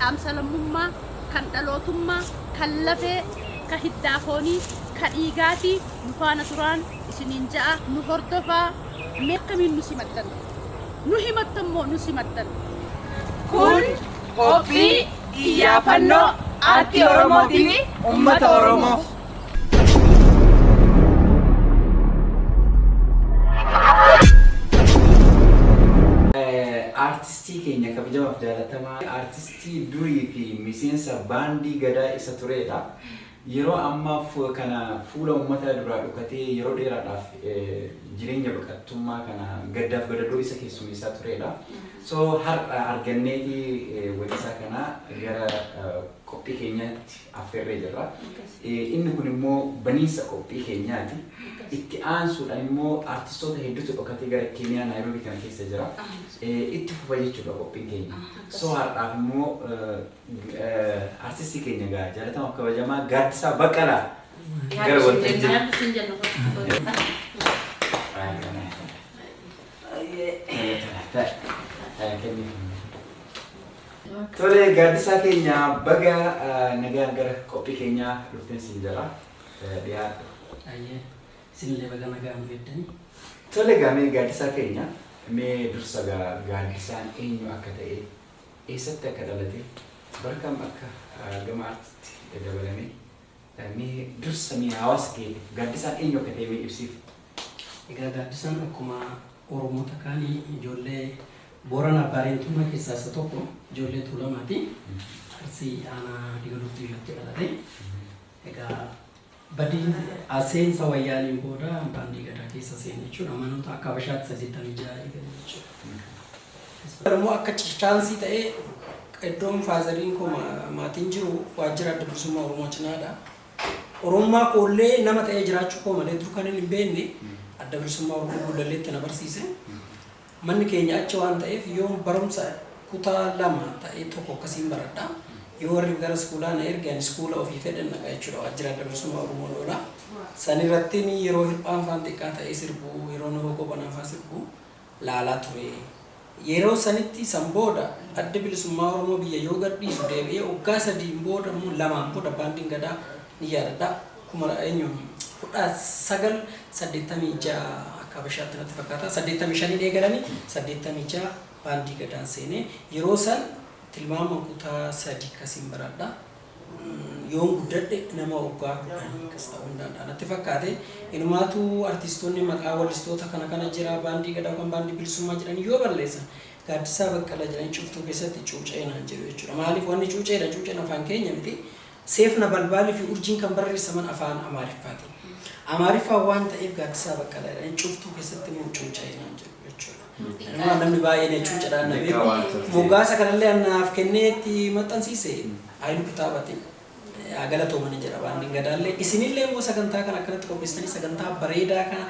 Dhaamsa lammummaa, kan dhalootummaa, kan lafee, ka hiddaa foonii, ka dhiigaati. Nu faana turaan isiniin ja'a. Nu hordofaa. Mee akkamiin nu simattan? Nu himattan moo nu simattan? Kun qophii iyyaafannoo aartii Oromootii fi uummata Oromoo. Aartistii keenya kabajamaaf jaalatamaa aartistii durii fi miseensa baandii Gadaa isa tureedha. Yeroo ammaa kana fuula uummataa duraa dhokatee yeroo dheeraadhaaf jireenya baqattummaa kana gaddaaf gadadoo isa keessummeessaa tureedha. So har'a arganneeti weellisaa kana gara qophii keenyaatti affeerree jirra. Inni kun immoo baniinsa qophii keenyaati. Itti aansuudhaan immoo aartistoota hedduutu dhokatee gara Keeniyaa Naayiroobii kana keessa jira. Itti fufa jechuudha qophiin keenya. So har'aaf immoo aartistii keenya egaa jaalatamaaf kabajamaa Gaaddisaa Baqqalaa gara waltajjii. Tole, Gaaddisaa keenya, baga nagaan gara qophii keenyaa dhufteen siin jira. Dhiyaadhu. Ayyee, isinillee baga nagaan nu eeddani. Tole egaa, mee Gaaddisaa keenya, mee dursa gaa Gaaddisaan eenyu akka ta'e, eessatti akka dhalate, bara kam akka gama aartiitti dabalame, mee dursa mee hawaasa keetiif Gaaddisaan eenyu akka ta'e mee ibsiif. Egaa Gaaddisaan akkuma Oromoota kaanii ijoollee Boorana Baareentummaa keessaa isa tokko, ijoollee Tuulamaati. Arsii aanaa Digaluu Tuyyootti dhalate. Egaa badii seensa Wayyaaneen booda baandii Gadaa keessa seene jechuudha. Manoota akka Habashaatti 86 eegale jechuudha. Immoo akka chaansii ta'ee iddoon faazariin koo maatiin jiru waajjira Adda Bilisummaa Oromoo cinaadha. Oromummaa koollee nama ta'ee jiraachuu koo malee dur kan hin beekne Adda Bilisummaa Oromoo Gullalleetti na barsiise. Manni keenya achi waan ta'eef yoon barumsa kutaa 2 ta'ee tokko akkasiin baradha. Yoo warri gara iskuulaa na erge ani iskuula ofii fedhen dhaqa jechuudha. Waajjira Adda Bilisummaa Oromoon oola. San irrattin yeroo Hirphaan faan xiqqaa ta'ee sirbu, yeroo Nuhoo Goobanaa faa sirbu laalaa ture. Yeroo sanitti san booda Addi Bilisummaa Oromoo biyya yoo gadhiisu deebi'ee waggaa sadiin booda immoo lamaan booda Baandiin Gadaa ni yaadadha. Kuma eenyu 1986 akka Habashaatti natti fakkaata. 85n eegalanii 86 Baandii Gadaan seene. Yeroo san tilmaama kutaa 3 akkasiin baradha. Yoon guddadhe nama waggaa kudhanii akkas ta'uu hin danda'a natti fakkaate. Inumaatu artiistonni maqaa wallistoota kana kana jira, Baandii Gadaa yookaan Baandii Bilisummaa jedhanii yoo balleessan Gaaddisaa Baqqalaa jedhanii cuftuu keessatti cuucee naan jedhu jechuudha. Maaliif wanni cuuceedha? Cuuceen afaan keenya miti. Seef Nabalbaalii fi Urjiin kan barreessaman afaan Amaariffaatiin. Amaariffaan waan ta'eef Gaaddisaa Baqqalaa jedhanii cuftuu keessatti immoo cuucee naan jedhu jechuudha. Inumaa namni baay'een cuucedhaan na beeku. Moggaasa kanallee an naaf kennee itti maxxansiise Haayiluu Kitaabati. Haa galatoomanin jedha Baandiin Gadaallee. Isinillee immoo sagantaa kana akkanatti qopheessitanii sagantaa bareedaa kana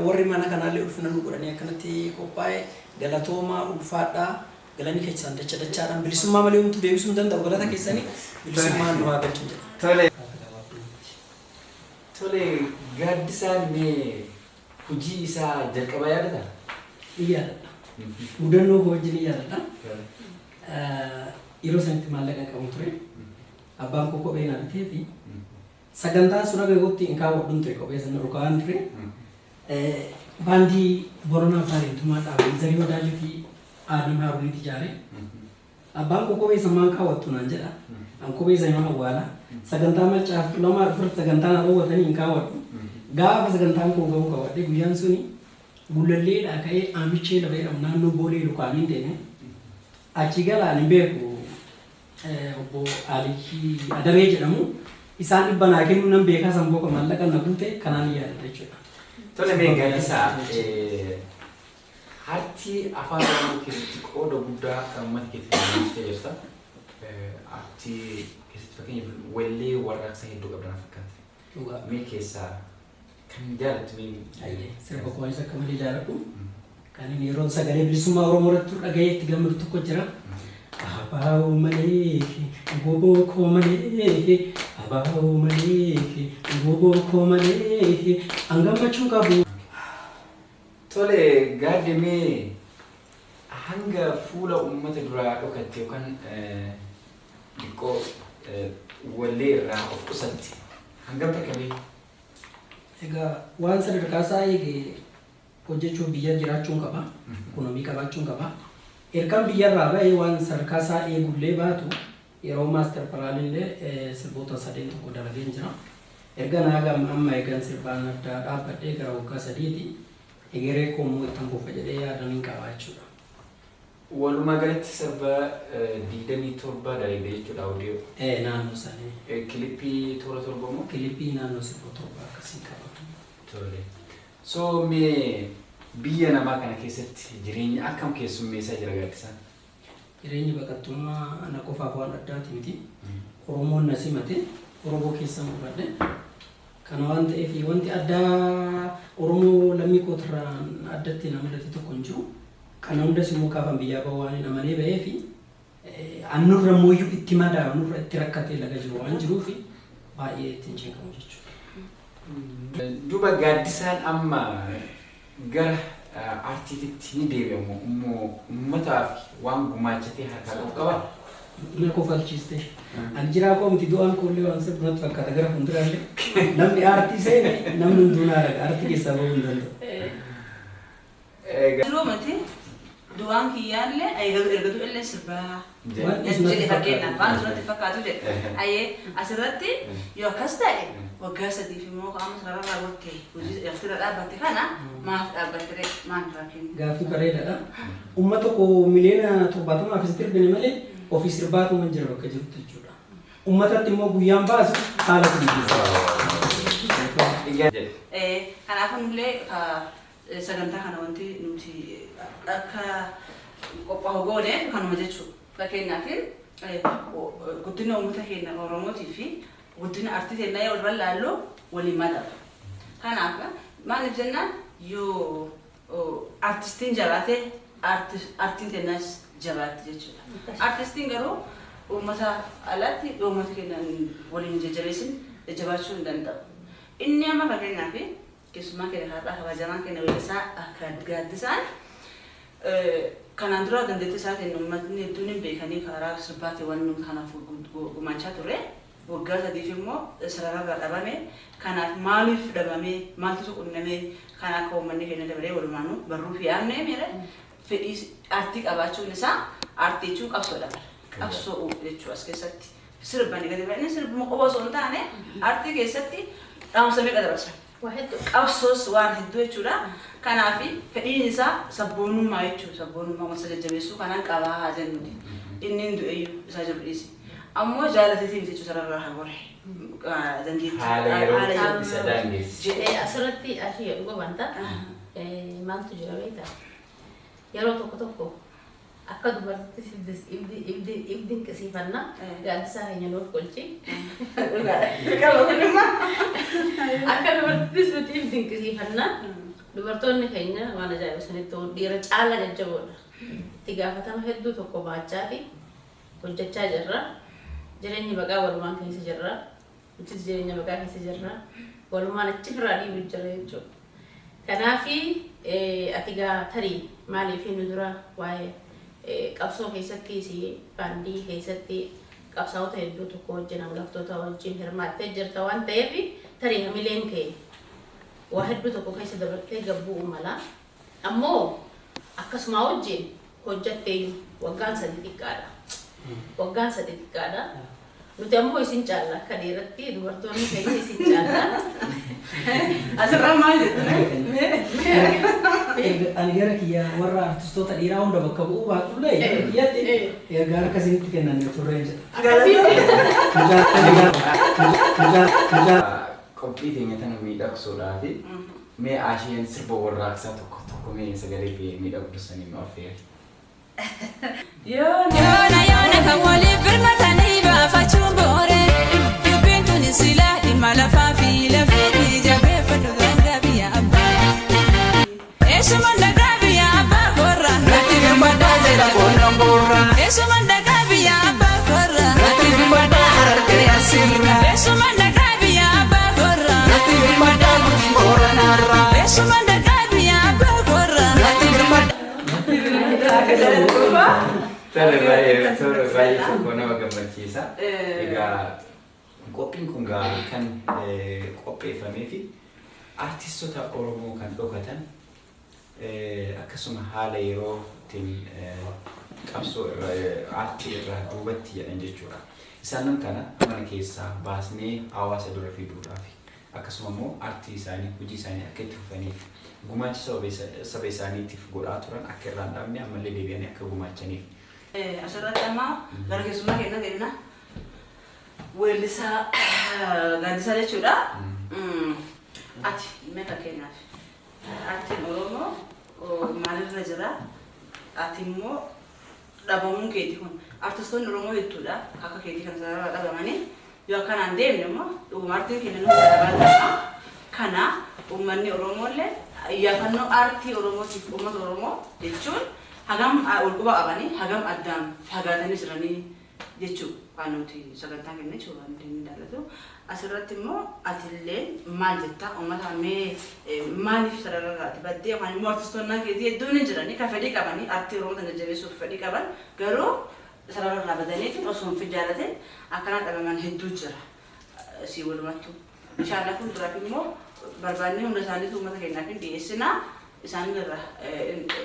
warri mana kanaallee ulfina nu godhanii akkanatti qophaa'e galatoomaa, ulfaadhaa. Galanni keessan dacha dachaadhaan bilisummaa malee homtuu deebisuu hin danda'u galata keessanii bilisummaan nu haa galchu jedha. Tole. Tole, Gaaddisaan mee hojii isaa jalqabaa yaadataa? Ni yaadadha. Mudannoo koo wajjin ni yaadadha. Yeroo sanitti maallaqa hin qabun ture. Abbaan koo kophee naa biteeti. Sagantaan sun haga gahutti hin kaawwadhun ture, kophee sana rukaa'an ture. Baandii Boranaa Baareentumaa dhaabanii Zarii Wadaajoo fi Aadam Haaruunitti ijaare. Abbaan koo kophee san maan kaawwattu naan jedha. An kophee san yoon awwaala. Sagantaa Maccaaf Tulamaa dhufurratti sagantaa na dhoowwatanii hin kaawwadhu. Gaafa sagantaan koo gahu kaawwadhe. Guyyaan suni Gullalleedhaa ka'ee Aamichee lafa jedhamu naannoo Boolee Lukaaniin deeme. Achii gala ani hin beeku, obbo Aliyyii Adabee jedhamu. Isaan 100 naa kennuu nan beekaa, san booka maallaqa na guute kanaan yaadadha jechuudha. Tole, mee Gaaddisaa, Aartii Afaan Oromoo keessatti qooda guddaa uummata keetiif gumaachitee jirta. Aartii keessatti fakkeenyaaf weellee warraaqsaa hedduu qabda na fakkaata. Dhugaa. Mee keessaa kan jaalattu mee? Hayyee, sirba koo anis akka malee jaaladhu. Kan inni yeroon sagalee bilisummaa Oromoo irratti dhaga'ee itti gammadu tokko jira. Abaa'oo malee goboo koo malee, abaa'oo malee goboo koo malee an gammachuu qabu. Tole Gaadde, mee Hanga fuula uummata duraa dhokatte yookaan xiqqoo wallee irraa of qusatte hangam takka beeku? Egaa waan sadarkaa isaa eege hojjechuuf biyya jiraachuun qaba. Ekonomii qabaachuun qaba. Ergaan biyyarraa ba'ee waan sadarkaa isaa eegullee baatu, yeroo master planillee sirboota sadeen tokko dalageen jira. Erga naaga amma eegan sirbaan addaa dhaabbadhee gara waggaa 3ti. Egeree koo immoo ittan fufa jedhee yaadan hin qaba jechuudha. Walumaa galatti sirba 27 dalagde jechuudha audio. Naannoo isaanii. Kilippii toora 7 moo? Kilippii naannoo sirba 7 akkasii qaba. Tole. So mee biyya namaa kana keessatti jireenya akkam keessummeessaa jira Gaaddisaan? Jireenyi baqattummaa ana qofaaf waan addaati miti. Oromoon na simate, Oromoo keessan qubadhe. Kana waan ta'eef wanti addaa Oromoo lammii kootirraan addatti na mudate tokko hin jiru. Kana hundas immoo gaafan biyyaa bahu waan hin amanee bahee fi annurra immoo itti madaa nurra itti rakkatee laga jiru waan jiruuf baay'ee ittiin cinqamu jechuudha. Duuba Gaaddisaan amma gara aartiititti ni deebi'amu immoo uummataaf waan gumaachatee harkaa qabu qaba? Na kofalchiiste. Ani jiraa koo miti, du'aan koollee waan sirbu natti fakkaata gara fuulduraallee. Namni aartii seene namni hunduu na araga, aartii keessaa bahuu hin danda'u. Jiruu miti, du'aan kiyyaallee erga du'ellee sirbaa. Waan dhiisu natti jedhe fakkeenyaaf waan fakkaatu. Natti fakkaatu jedhe. Ayyee, asirratti yoo akkas ta'e, waggaa 3f immoo qaama sararraa gotte hojii asirra dhaabbatte kana maaf dhaabbatte ree, maal irraa kennu? Gaaffii bareedaadha. Uummata koo miliyoona 70f hin sirbine malee ofii sirbaatuma jira bakka jirutti jechuudha. Uummatatti immoo guyyaan baasu haala kun keessa. Kanaafuu nullee sagantaa kana wanti nuti akka qophaa'u goone kanuma jechuudha. Fakkeenyaaf, guddina uummata keenya Oromootii fi guddina artii keenyaa yoo wal laallu waliin madaala. Kanaaf maaliif jennaan, yoo artistiin jabaate artiin keenyas jabaatti jechuudha. Artistiin garuu uummata alatti uummata keenya waliin jajjabeessin jajjabaachuu hin danda'u. Inni amma fakkeenyaaf keessummaa keenya har'aa, kabajamaan keenya weellisaa akka Gaaddisaan, kanaan dura dandeettii isaatiin uummatni hedduun hin beekanii, karaa sirbaatiin waan kanaaf gumaachaa ture. Waggaa 3f immoo sarararraa dhabame. Kanaaf maaliif dhabame, maaltu qunname, kan akka uummanni keenya dabalee walumaanuu barruuf yaadne miira fedhii aartii qabaachuun isaa, aartii jechuun qabsoodha. Qabsoo jechuu as keessatti sirbanii gadi ba'anii sirbuma qofa osoo hin taane aartii keessatti dhaamsa meeqa dabarsan. Waa hedduu. Qabsoos waan hedduu jechuudha. Kanaaf fedhiin isaa sabboonummaa jechuudha. Sabboonummaa wanta jajjabeessuu kanaan qabaa haa jennuti. Inni hin du'eyyuu isaa jiru dhiisi. Ammoo jaalateetii miti jechuudha sararraa haa gore. Dandeettii. Haala yeroo isa daangessi. Asirratti ashii dhuga wanta maaltu jira beektaa? Yeroo tokko tokko akka dubartittis if dinqisiifanna, Gaaddisaa keenya nuuf qolchi. Qaba kunimmaa. Akka dubartittis nuti if dinqisiifanna. Dubartoonni keenya waan ajaa'iba sanitti ta'u dhiira caala jajjaboodha. Itti gaafatama hedduu tokko baachaa fi hojjechaa jirra. Jireenyi baqaa walumaan keessa jirra. Nutis jireenya baqaa keessa jirra. Walumaan achi firraa dhiibu jira jechuudha. Kanaafi ati gaa tarii maaliif nu dura waa'ee qabsoo keessatti si baandii keessatti qabsaa'ota hedduu tokko wajjin, hangaftoota wajjin hirmaattee jirta waan ta'eef, tarii hamileen kee waa hedduu tokko keessa dabartee gabbu'uu mala. Ammoo akkasuma wajjin hojjattee waggaan 3 xiqqaadha. Waggaan 3 xiqqaadha. Nuti ammoo isin caalla, akka dhiiratti dubartoonni keenya isin caalla. Asirraa maal jettu? Ani gara kiyyaa warra artistoota dhiiraa hunda bakka bu'uu baatullee, gara kiyyaatti erga harka isinitti kennan turreen jedha. Akkasii. Qophii teenya tana miidhagsuudhaaf mee Asheen sirba warraaqsaa tokko tokko mee sagalee fi miidhagdu saniin nu affeeri. Yoona. Yoona yoona kan waliif birmatanii baafachuun boore, dubbiin tuni silaa dhimma lafaa fi lafeetii, jabeeffadhu daangaa biyya abbaa. Eessuma dhagaa biyya abbaa korra. Natti birmadhaa jedha qonnaan boorra. Eessuma dhagaa biyya abbaa korra. Natti birmadhaa Harargee Arsiirra. Eessuma dhagaa biyya abbaa korra. Natti birmadhaa Gujii Booranaarra. Eessuma dhagaa biyya abbaa korra. Natti birmadhaa. Tole, baay'ee, tole, baay'ee tokko nama gammachiisa. Egaa qophiin kun gaa kan qopheeffamee fi artistoota Oromoo kan dhokatan, akkasuma haala yerootiin qabsoo irraa, aartii irraa duubatti jedhan jechuudha. Isaan kana mana keessaa baasnee hawaasa dura fiduudhaaf, akkasuma immoo aartii isaanii, hojii isaanii akka itti fufaniif, gumaacha saba isaaniitiif godhaa turan akka irraa hin dhaabne, ammallee deebi'anii akka gumaachaniif. Asirratti amma gara keessummaa keenya deemna. Weellisaa Gaaddisaa jechuudha. Ati mee fakkeenyaaf aartiin Oromoo maalirra jira? Ati immoo dhabamuun keetii kun, artistoonni Oromoo hedduudha akka keetii kan sarara dhabamanii, yoo akkanaan deemne immoo dhuguma aartiin keenya nu dhabaa ta'a. Kana uummanni Oromoo illee iyyaafannoo aartii Oromootiif, uummata Oromoo jechuun hagam wal quba qabanii, hagam addaan fagaatanii jiranii jechuu waan nuti sagantaa kenna jechuudha, waan nuti hin ilaallatu. Asirratti immoo atillee maal jettaa uummata? Mee maaliif sarararraati baddee, yookaan immoo artistoonni keetii hedduun ni jiranii kan fedhii qabanii aartii Oromoo kan jajjabeessuuf fedhii qaban, garuu sarararraa badaniitiin osoo hin jaalatin akkanaa dhabaman hedduu jira. Si walumattu. Inshaallah fuulduraaf immoo barbaannee hunda isaaniitu uummata keenyaaf hin dhiyeessinaa. Isaan irra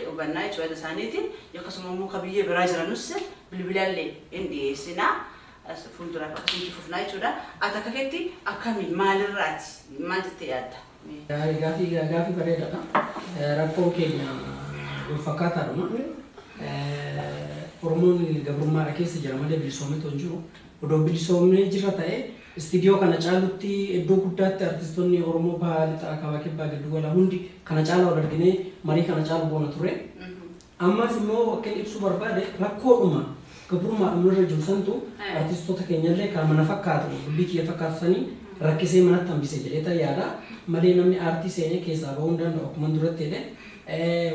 hubannaa jechuudha isaaniiti. Akkasuma immoo ka biyya biraa jiranus bilbilallee hin dhiyeessinaa. Fuulduraaf akkasumatti fufnaa jechuudha. Ati akka keetti akkami, maalirraati, maal jettee yaadda? Gaarii, gaafii bareedaadha. Rakkoon keenya wal fakkaataadhuma. Oromoon gabrummaadha keessa jira malee bilisoomee hin jiru. Odoo bilisoomnee jirra ta'e, istiidiyoo kana caalutti, iddoo guddaatti artistoonni Oromoo bahaa, lixaa, kaabaa, kibbaa, giddu galaa hundi kana caala wal arginee marii kana caalu goona ture. Ammas immoo akka inni ibsuu barbaade, rakkoodhuma gabrummaadhuma irra jiru santu artistoota keenyallee kan mana fakkaatu, dubbii kiyya fakkaatu sanii rakkisee manatti hambise jedhee yaada malee, namni aartii seenee keessaa bahuu hin danda'u akkuma duratti jedhe.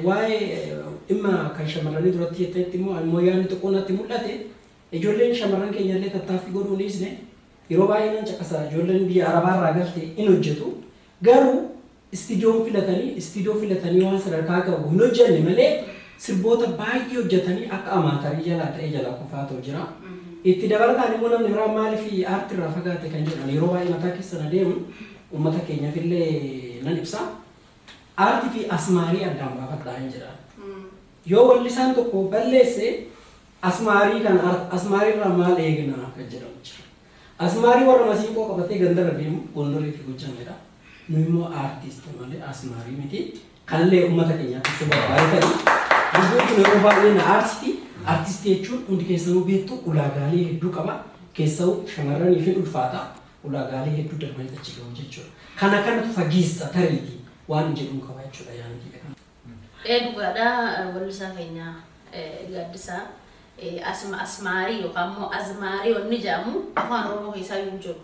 Waa'ee dhimma kan shamarranii duratti jettanitti immoo yaadni xiqqoo natti mul'ate, ijoolleen shamarran keenyallee tattaaffii godhuu dhiisne. Yeroo baay'ee nan caqasa, ijoolleen biyya arabaarraa galte in hojjetu, garuu istiidiyoon filatanii, istiidiyoo filatanii waan sadarkaa qabu hin hojjenne malee, sirboota baay'ee hojjetanii akka amaatarii jalaa ta'ee jalaa kufaa ta'u jira. Itti dabalataan immoo namni biraa maaliif aartii irraa fagaate kan jedhan, yeroo baay'ee mataa keessa na deemu, uummata keenyaaf illee nan ibsa. Aartii fi asmaarii addaan baafadhaa hin jedha. Yoo wallisaan tokko balleesse, asmaarii kan asmaarii irraa maal eegna kan jedhamu jira. Asmaarii warra masiinqoo qabatee gandarra deemu Gondorii fi Gojjameedha. Nu immoo aartiist malee asmaarii miti. Kanallee uummata keenyaaf ibsuu barbaadetani. Lubbuun kun yeroo baay'ee na aarsiti. Aartistii jechuun hundi keessanuu beektu, ulaagaalee hedduu qaba. Keessa'u shamarranii fi ulfaata. Ulaagaalee hedduu darbanii achi gahu jechuudha. Kana kanatu fageessa tariiti waan jedhuun qaba jechuudha yaadni kiyya kana. Ee, dhugaadha. Wallisaa keenya Gaaddisaa, asma asmaarii yookaan immoo azmaarii wanni jedhamu afaan Oromoo keessaa iyyuu hin jiru.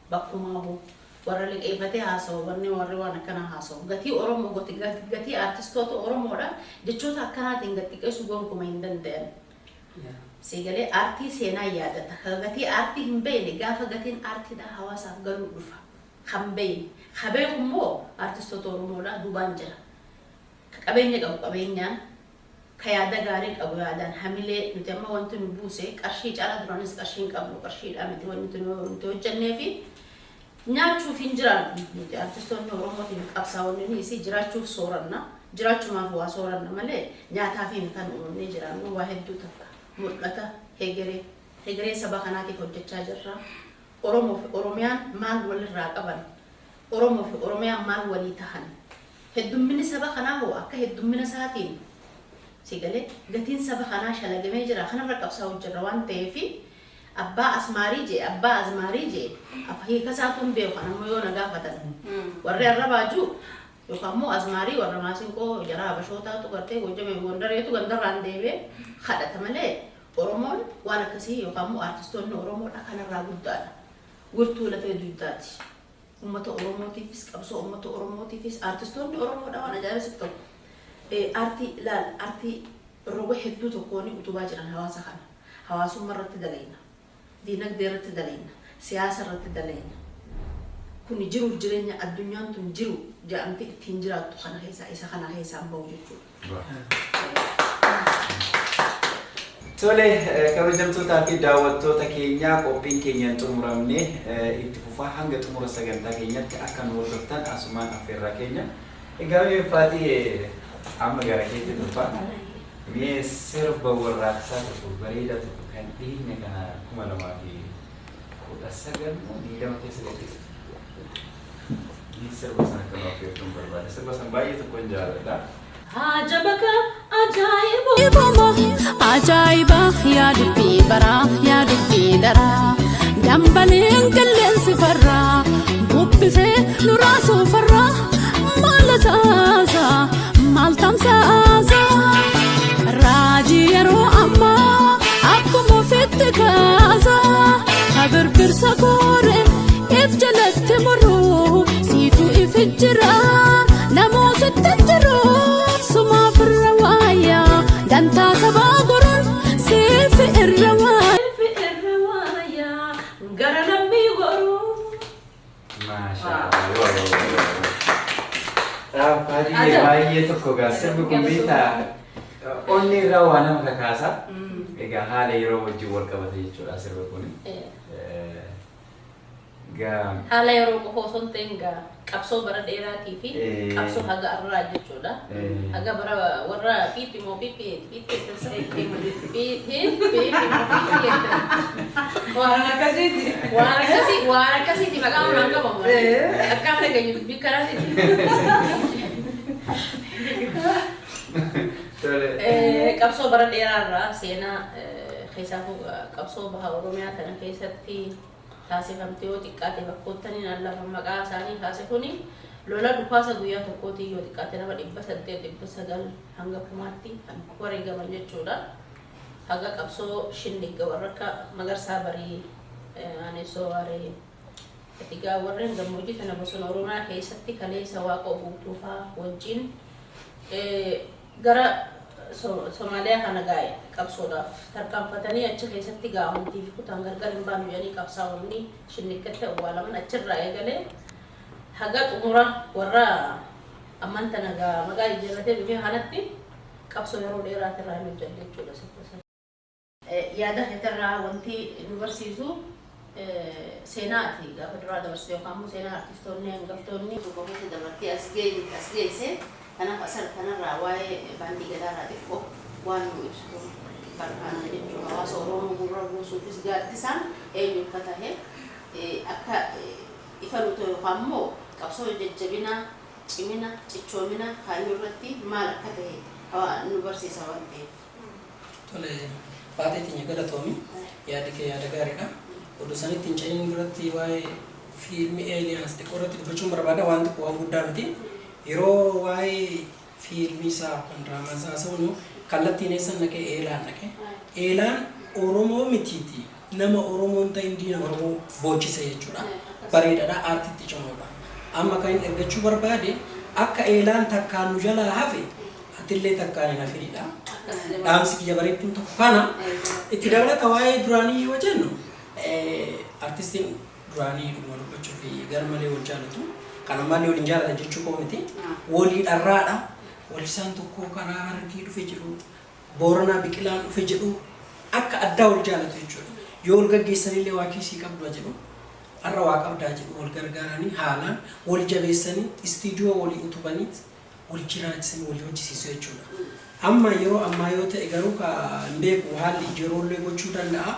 Bakkumaa hoo warra liqeeffatee haasa'u, wanni warri waan akkanaa haasa'u gatii Oromoo, gatii aartistoota Oromoodha jechoota akkanaatiin gad xiqqeessuu gonkumaa hin danda'an. Siigalee aartii seenaa yaadata. Ka gatii aartii hin beekne gaafa gatiin aartiidhaa hawaasaaf galuu dhufa. Kan beekne. Ka beeku immoo aartistoota Oromoodha duubaan jira. Ka qabeenya qabu qabeenyaan, ka yaada gaarii qabu yaadaan, hamilee. Nuti amma wanti nu buuse qarshii caalaa, duraanis qarshii hin qabnu, qarshiidhaa miti wanti nuti hojjennee fi nyaachuuf hin jiraannu. Nuti aartistoonni Oromootiin qabsaa'onni jiraachuuf sooranna, jiraachumaaf waa sooranna malee nyaataaf hin kan uumamnee jiraannu. Waa hedduu takka mul'ata hegeree hegeree saba kanaatiif hojjechaa jirra. Oromoo fi Oromiyaan maal walirraa qaban? Oromoo fi Oromiyaan maal walii tahan? Heddumminni saba kanaa hoo akka heddummina isaatiin si galee gatiin saba kanaa shalagamee jira? Kanarra qabsaa'u jirra waan ta'eef, abbaa asmaarii jee, abbaa azmaarii jee hiika isaatu hin beeku. Kan ammoo yoo na gaafatan, warri arrabaa jiru yookaan immoo azmaarii warra maasinqoo jara habashootaatu gartee Gojjamee Gondareetu gandarraan deemee kadhata malee, Oromoon waan akkasii yookaan immoo aartistoonni Oromoodha kanarraa guddaadha. Wirtuu lafee dugdaati. Uummata Oromootiifis, qabsoo uummata Oromootiifis aartistoonni Oromoodha waan ajaa'ibsiif tokko. Aartii ilaal, aartii roga hedduu tokkoon utubaa jiran hawaasa kana. Hawaasummaa irratti dalayna. Diinagdee irratti dalayna. Siyaasa irratti dalayna. Kuni jiruuf jireenya addunyaan tun jiru jedhamte ittiin jiraattu kana keessaa isa kana keessaan bahu jechuudha. Tole, kabajamtootaa fi daawwattoota keenyaa, qophiin keenya hin xumuramne, itti fufaa. Hanga xumura sagantaa keenyatti akka nu hordoftan asumaan affeerraa keenya. Egaa mee Faatii, amma gara keetti dhufa. Mee sirba warraaqsaa tokko bareedaa tokko kan dhiyeenya kana 2019 moo 20 keessa gaggeessite. Mee sirba sana akka nu affeertuun barbaada. Sirba sana baay'ee tokko hin jaalladha. Ajabaka ajaa'iba ajaa'iba, yaa dubbii baraa, yaa dubbii daraa, dambaleen qilleensi farraa bubbisee nu raasuu farraa, maal asaasa, maal tamsaasa, raajii yeroo ammaa akkuma ofitti kaasa, kabirbirsa koore if jalatti muruu siitu if jira, namootatti jiru sumaaf irra waaya, dantaa sabaa goruun siif irra waaya. Irra waaya gara lammii goruu. Maashaa. Baay'ee baay'ee tokko gaa sirbi kun beektaa, onni irraa waa nama kakaasa. Egaa haala yeroo wajjin wal qabata jechuudha sirbi kun. Egaa Haala yeroo qofa osoo hin ta'in gaa qabsoo bara dheeraatii fi qabsoo haga arraa jechuudha. Haga bara warra piippi moo piippi piippi piippi piippi moo piippi Waan akkasiiti. Waan akkasii, waan akkasiiti, maqaa waan qabamu. Akka amma dhageenyu dubbii karaatiiti. Tole. Qabsoo bara dheeraarraa seenaa keessaafuu qabsoo baha Oromiyaa kana keessatti taasifamte, yoo xiqqaate bakkoottaniin lafa maqaa isaanii kaase kuni lola dhukaasa guyyaa tokkootiin yoo xiqqaate nama 800, 900 hanga kumaatti kan wareegaman jechuudha. Haga qabsoo shindigga warra akka Magarsaa Barii, Aneessoo Waaree, egaa warreen gammoojjii tana bosona Oromiyaa keessatti kaleessa Waaqa guutuufaa wajjin gara Somaaliyaa kana gaa'e qabsoodhaaf tarkaanfatanii achi keessatti gaa'amantii fi kutaan gargar hin baanu jedhanii qabsaa'onni shinniggatti awwaalaman achirraa eegalee haga xumura warra amman tana gaa maqaa jijjiirratee dhufee kanatti qabsoo yeroo dheeraatirraa hin hojjenne jechuudha sirba sana. Yaada keetirraa wanti nu barsiisu seenaa ati gaafa duraa dabarsitu yookaan immoo seenaa artistoonni hangaftoonni tokko keessa dabartee as geesse. Kanaaf asar kanarraa waa'ee baandii gadaarraa xiqqoo waan nu ibsitu barbaanna jechuudha. Hawaasa Oromoo gurra buusuufis gaaddisaan eenyu akka tahe akka ifa nu ta'u yookaan immoo qabsoo jajjabina, cimina, cichoomina kaayyoo irratti maal akka ta'e nu barsiisa waan ta'eef. Tole, baatee keenya galatoomi, yaadi kee yaada gaariidha. Oduu sanitti hin ce'in duratti waa'ee fiilmii Eeliyaas xiqqoo irratti dubbachuun barbaada, waan xiqqoo, waan guddaa miti. Yeroo waa'ee fiilmii isaa yookaan diraamaa isaa haasa'uun kallattiin eessan dhaqee? Eelaan dhaqee. Eelaan Oromoo mitiiti. Nama Oromoo hin ta'in diina Oromoo boochise jechuudha. Bareedaadha, aartitti cimoodha. Amma kan inni ergachuu barbaade akka Eelaan takkaan nu jalaa hafe atillee takkaan hin hafinidha. Dhaamsi kiyya bareedduun tokko kana. Itti dabalata waa'ee duraanii yoo jennu, artistiin duraanii dhuguma dubbachuu fi gar malee wal jaalatu. Kan ammallee waliin jaalatan jechuu koo miti. Walii dharraadha. Walisaan tokko karaa Harargee dhufe jedhu, Booranaa Biqilaan dhufe jedhu, akka addaa wal jaalatu jechuudha. Yoo wal gaggeessanillee waa kiisii qabdu jedhu. Har'a waa qabdaa jedhu, wal gargaaranii, haalaan wal jabeessanii, istiidiyoo walii utubaniit wal jiraachisanii walii hojjisiisu jechuudha. Amma yeroo ammaa yoo ta'e garuu ka hin beeku, haalli yeroollee gochuu danda'a.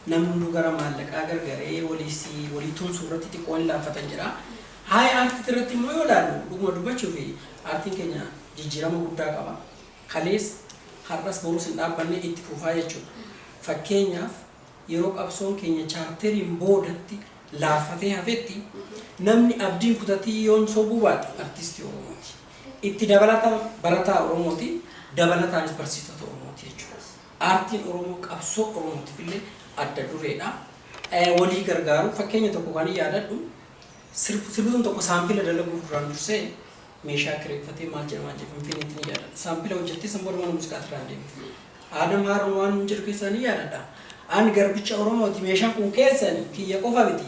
Namni hunduu gara maallaqaa gargaree walii tumsuu irratti xiqqoo hin laaffatan jedha. Haaya, aartii irratti immoo yoo ilaallu, dhuguma dubbachuu fi aartiin keenya jijjiirama guddaa qaba. Kalees har'as borus hin dhaabbanne, itti fufaa jechuudha. Fakkeenyaaf, yeroo qabsoon keenya chaarteriin boodatti laaffatee hafetti namni abdiin kutatii yoon sobuu baate artistii Oromooti. Itti dabalata barataa Oromooti, dabalataanis barsiisota Oromooti jechuudha. Aartiin Oromoo qabsoo Oromootiif illee adda dureedha. Walii gargaaru, fakkeenya tokko kan yaadadhu, sirbituun tokko saampila dalaguuf duraan dursee meeshaa kireeffatee maal jedhamaa jedhu Finfinneetti ni yaadadha. Saampila hojjettee san booda mana muuziqaa irraan deemte. Aadam Haaruun waan jedhu keessaa ni yaadadha. "Ani garbicha Oromooti, meeshaan kun keessani, kiyya qofa miti,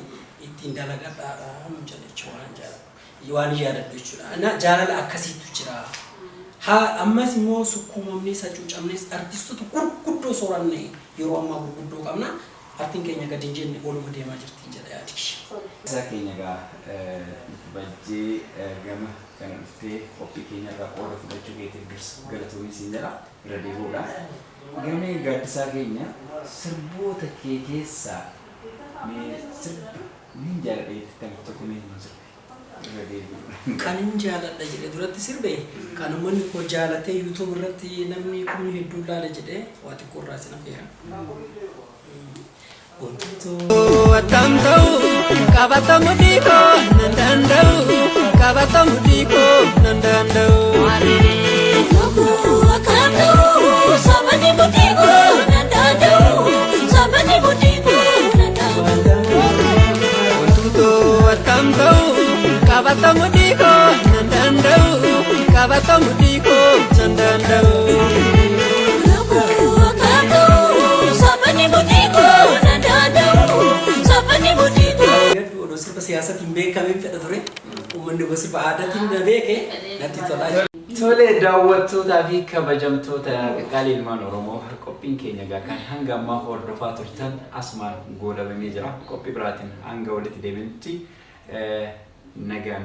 ittiin dalagadhaadha" nuun jedhe jechuudha, waan jaalladhu. Waan yaadadhu jechuudha. Na jaalala akkasiitu jira. Haa ammas immoo sukkuumamnees hacuucamnees artistoota gurguddoo sooranne yeroo ammaa gurguddoo qabna. Artiin keenya gadi hin jenne oluma deemaa jirti jedha yaadi kiyya. Isaa keenya egaa bajjee gama kana dhuftee qophii keenya irraa qooda fudhachuu keetiif dursa galatoomii siin jedha irra deebi'uudha. Gamee Gaaddisaa keenya sirboota kee keessaa mee sirba nin jaaladha jettee tan tokko mee nu sirbi irra deebi'uudha. Kanin jaaladha jedhe duratti sirbe kan uummanni koo jaalatee YouTube irratti namni kumni hedduun laala jedhe waa xiqqoo irraa sin affeera. Wantoota Attam ta'u qabatamu dhiikoo nan danda'u qabatamu dhiikoo nan danda'u. Wantoota attam ta'u qabatamu dhiikoo nan danda'u qabatamu dhiikoo nan danda'u. Odoo sirba siyaasatiin beekameen fedha ture. Uummanni gosa sirba aadaatiin na beeke natti tolaa. Tole daawwattootaa fi kabajamtoota qaqaalii ilmaan Oromoo qophiin keenya egaa kan hanga ammaa hordofaa turtan asumaan goolabamee jira. Qophii biraatiin hanga walitti deebinutti nagaan.